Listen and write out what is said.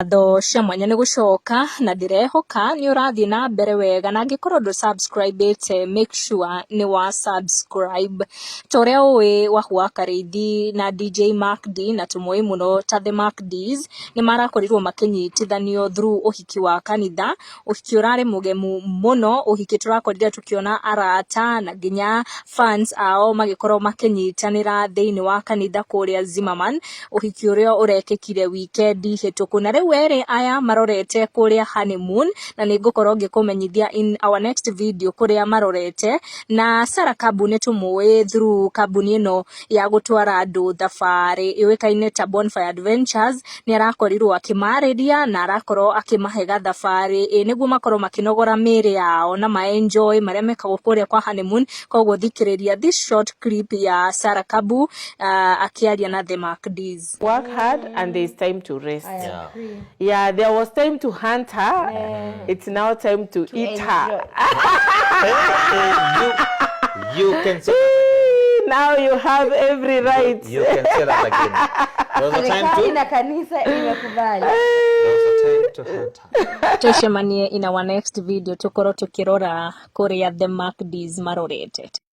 Ngatho cia mwanya nĩ gũcoka na ndĩrehoka nĩ ũrathiĩ na mbere wega, na angĩkorwo ndũ subscribe ĩte, make sure nĩ wa subscribe. Ta ũrĩa ũĩ, Wahu wa Karĩithi na DJ Mark D, na tũmũĩ mũno ta The Mark Ds, nĩ marakorirwo makĩnyitithanio through ũhiki wa kanitha, ũhiki ũrarĩ mũgemu mũno, ũhiki tũrakorire tũkĩona arata na nginya fans ao magĩkorwo makĩnyitanĩra thĩinĩ wa kanitha kũrĩa Zimmerman, ũhiki ũrĩa ũrekĩkire wikendi hĩtũku. Na rĩu erĩ aya marorete kũrĩa honeymoon, na nĩ ngũkorwo ngĩkũmenyithia in our next video kũrĩa marorete. Na Sarah Kabu nĩ tũmũĩ through kambuni ĩno ya gũtwara andũ thabarĩ yũĩkaine ta Bonfire Adventures. Nĩ arakorirwo akĩmarĩria na arakorwo akĩmahe gathabarĩ ĩ nĩguo makorwo makĩnogora mĩĩrĩ yao na ma enjoy marĩa mekagwo kũrĩa kwa honeymoon. Koguo thikĩrĩria this short clip ya Sarah Kabu akĩaria na The Mark Ds. Work hard and there's time to rest. I agree. Yeah, there was time to hunt her. It's now time to eat her. You can say that. Now you have every right. You can say that again. There was a time Serikali to na kanisa imekubali. There was a time to hunt her. Tucemanie in our next video, tukorwo tukirora kuria The Mark Ds marorete.